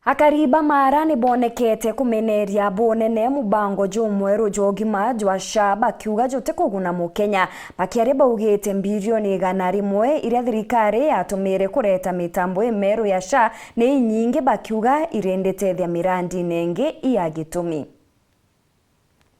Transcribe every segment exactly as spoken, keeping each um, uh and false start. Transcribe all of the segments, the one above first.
Akari ba Mara ni bonekete kumeneria bunene mubango jumweru jwa ugima jwa SHA, bakiuga jutikuguna Mukenya. Bakiaria baugite mbirioni igana rimwe iria thirikari yatumire kureta mitambo imeru ya SHA ni inyingi, bakiuga irinditethia mirandine ingi ya gitumi.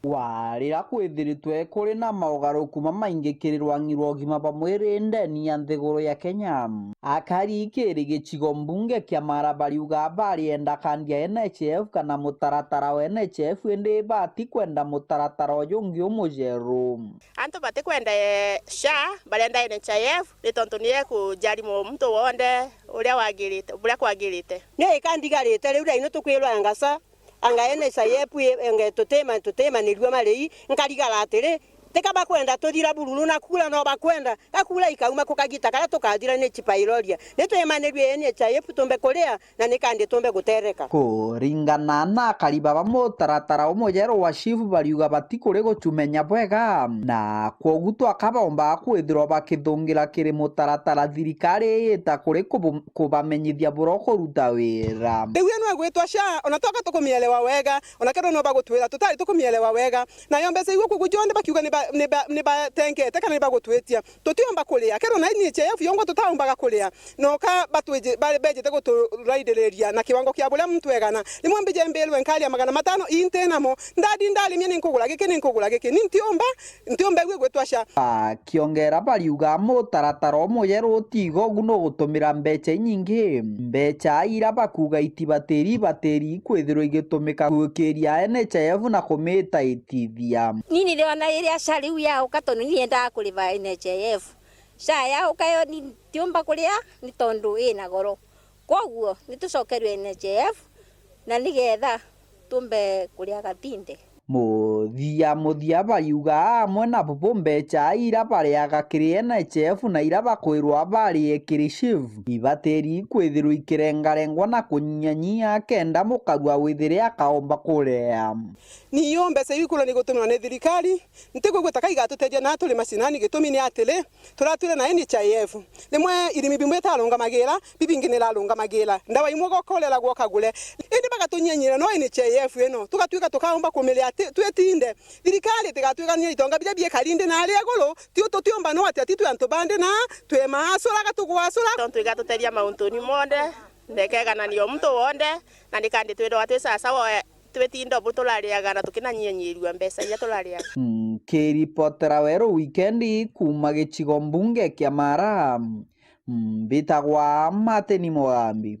Wa riria kwithiritwe kuri na maugaruku mamaingi kiri rwang'i rwa ugima bwa mwiri ndeni ya nthiguru ya Kenya, akari kiri gicigo mbunge kia Mara bariuga barienda kandi ya N H I F kana mutaratara wa N H I F, indi bati kwenda mutaratara uyu ungi umujeru. Antu batikwenda, eh, SHA, barenda N H I F, ni tontu ni ekujari muntu wonthe uria wagirite, buria kwagirite. Ni ikandigarite riu, raino tukwirwa anga SHA, anga N H I F, anga tutima-, tutimanirua marei, nkarigara atiri, tika bakwenda tuthira bururu na kura no bakwenda, gakura ikauma ku kagita karia tukathira ni chipairoria. Ni twimanirue N H I F tumbe kuria, na ni kandi tumbe gutereka. Kuringana na akari baba, mutaratara umujeru wa SHIF bariuga batikuri gucumenya bwega, na kwogu twaka baumbaga kwithirwa bakithungira kiri mutaratara thirikari iyita kuri kubu-, kubamenyithia buria ukuruta wira. Riu ino igwitwa SHA, ona twaka tukumielewa wega, ona kethirwa no bagutwira tutari tukumielewa wega, nayo mbeca iu kugu jonthe bakiuga ni ba-, ni ba-, ni batengete kana ni bagutwitia. Tutiumba kuria, kethirwa na N H I F yongwa tutaumbaga kuria, noka batwiji-, ba-, bejite guturaidiriria na kiwango kia buria muntu egana. Rimwe mbije mbirwe nkaria magana matano, ii nti namo, ndadi ndarimia ni nkugura giki, ni nkugura giki, ni ntiumba, ntiumba iu igwitwa SHA. Bakiongera bariuga mutaratara umujeru utiga ugu nugutumira mbeca inyingi, mbeca ira bakuga itibatiri, ibatiri ikwithirwa igitumika gukiria N H I F na kumita itithia. Ni niriona iria SHA riu yauka, tondu ni yendaga kuriva N H I F. SHA yauka yo ni ntiumba kuria, ni tondu ina goro. Kwoguo, ni tucokerue N H I F, na nigetha tumbe kuria gatinde. Muthia muthia bariuga amwe na bubu mbeca ira bariaga kiri N H I F na ira bakwirwa barie kiri SHIF, ibatiri ikwithirwa ikirengarengwa na kunyianyia kenda mukarua withire akaomba kuria. Niyo mbeca iu ikurwa ni gutumirwa ni thirikari, ntikwigua ta ka igatutethia na turi macinani, gitumi ni atiri, turatwire na N H I F. Rimwe irimi bimwe itarungamagira, bibingi nirarungamagira. Ndawa imwe ugokorera gwokagure. Indi bagatunyianyira no N H I F ino. Tugatwika tukaumba kumiria ati twitinde. Thirikari itigatwikania itonga biria biekari ndi na aria iguru, ti tutiumba no ati ati twi antu bandi na twi maasura gatugwasura. Tontu igatuteria mauntuni monthe, na ikeganania o muntu wonthe, na nikandi twithagwa twi sasawa. Twitinda bu turariaga na tukinanyianyirua mbeca iria turariaga. Nkiripotera Weru Wikendi kuuma gicigo mbunge kia Mara, mbitagwa Martin Mugambi.